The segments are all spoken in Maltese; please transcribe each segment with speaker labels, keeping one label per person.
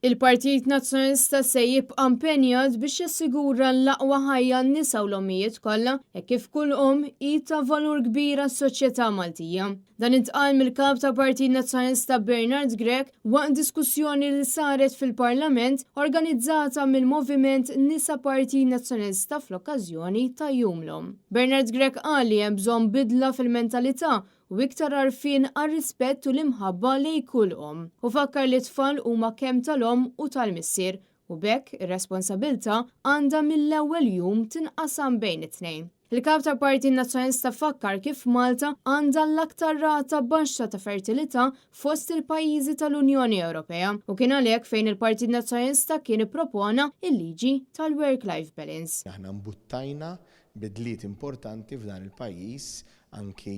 Speaker 1: Il-Partit Nazzjonalista se jibqa' impenjat biex jassigura l-aqwa ħajja għan-nisa u l-ommijiet kollha hekk kif kull omm hi ta' valur kbir għas-soċjetà Maltija. Dan intqal mill-Kap tal-Partit Nazzjonalista Bernard Grech waqt diskussjoni li saret fil-Parlament organizzata mill-Moviment Nisa Partit Nazzjonalista fl-okkażjoni ta' Jum l-Omm. Bernard Grech qal li hemm bżonn bidla fil-mentalità u iktar għarfien għar-rispett u l-imħabba lejn kull omm. Hu fakkar li t-tfal huma kemm tal-omm u tal-missier u b'hekk ir-responsabilità għandha mill-ewwel jum tinqasam bejn it-tnejn. Il-Kap tal-Partit Nazzjonalista fakkar kif Malta għandha l-aktar rata baxxa ta' fertilità fost il-pajjiżi tal-Unjoni Ewropea u kien għalhekk fejn il-Partit Nazzjonalista kien ippropona l-liġi tal-work life balance.
Speaker 2: Aħna mbuttajna bidliet importanti f'dan il-pajjiż anki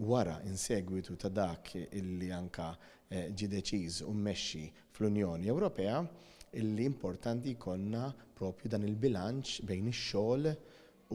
Speaker 2: wara in segwitu ta' dak illi anka ġie deċiż u mmexxi fl-Unjoni Ewropea illi importanti jkollna propju dan il-bilanċ bejn ix-xogħol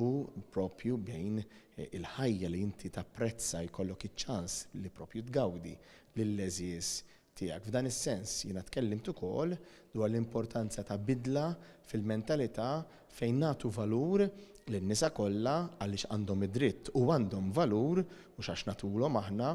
Speaker 2: u propju bejn il-ħajja li inti tapprezza jkollok iċ-ċans li propju tgawdi lill-għeżież tiegħek. F'dan is-sens, jiena tkellimt ukoll dwar l-importanza ta' bidla fil-mentalità fejn nagħtu valur lin-nisa kollha għaliex għandhom id-dritt u għandhom valur, mhux għax nagħtulhom aħna,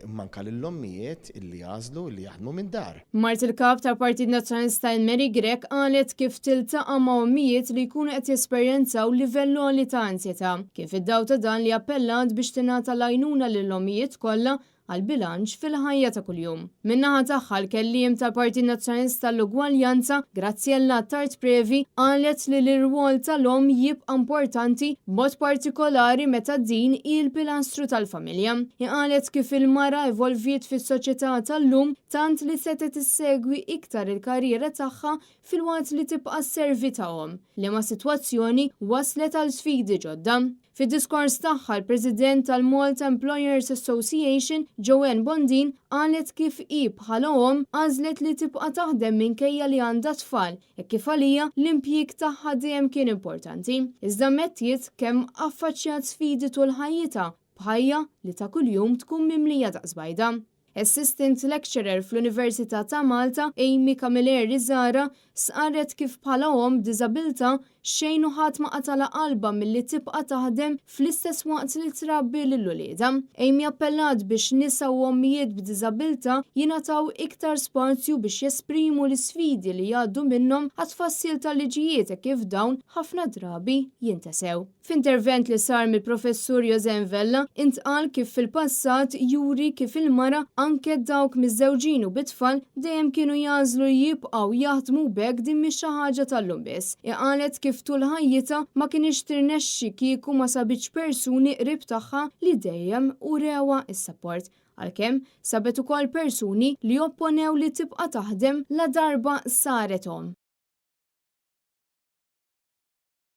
Speaker 2: imma anke lill-ommijiet illi jagħżlu li jaħdmu mid-dar.
Speaker 1: Mart il-Kap tal-Partit Nazzjonalista Anne-Marie Grech qalet kif tiltaqa' ma' ommijiet li jkunu qed jesperjenzaw livell għoli ta' ansjetà. Kien fid-dawl ta' dan li appellat biex tingħata l-għajnuna lill-ommijiet kollha għal bilanċ fil-ħajja ta' kuljum. Min-naħa tagħha l-kelliem tal-Partit Nazzjonalista għall-Ugwaljanza, Graziella Attard Previ, qalet li l-irwol tal-omm jibqa' importanti b'mod partikolari meta din hi l-pilastru tal-familja. Hi qalet kif il-mara evolviet fis-soċjetà tal-lum tant li setgħet issegwi iktar il-karriera tagħha filwaqt li tibqa' sservi ta' omm, liema sitwazzjoni wasslet għal sfidi ġodda. Fid-diskors tagħha l-President tal-Malta Employers Association, Joanne Bondin, qalet kif hi bħala omm għażlet li tibqa' taħdem minkejja li għandha tfal hekk kif għaliha l-impjieg tagħha dejjem kien importanti. Iżda ammettiet kemm affaċċjat sfidi tul ħajjitha b'ħajja li ta' kuljum tkun mimlija daqs bajda. Assistant Lecturer fl-Università ta' Malta, Amy Camilleri Zahra, stqarret kif bħala omm b'diżabilità xejn u ħadd ma qatalha qalbha milli tibqa' taħdem fl-istess waqt li trabbi lil uliedha. Amy appellat biex nisa u ommijiet b'diżabilità jingħataw iktar spazju biex jesprimu l-isfidi li jgħaddu minnhom għat-tfassil tal-liġijiet hekk kif dawn ħafna drabi jintesew. F'intervent li sar mill-Professur Josean Vella, intqal kif fil-passat juri kif il-mara, anke dawk miżżewġin u bit-tfal, dejjem kienu jagħżlu li jibqgħu jaħdmu u b'hekk din mhix xi ħaġa tal-lum biss. Hi qalet kif tul ħajjitha ma kinitx tirnexxi kieku ma sabitx persuni qrib tagħha li dejjem urewha s-sapport. Għalkemm, sabet ukoll persuni li opponew li tibqa' taħdem ladarba saret omm.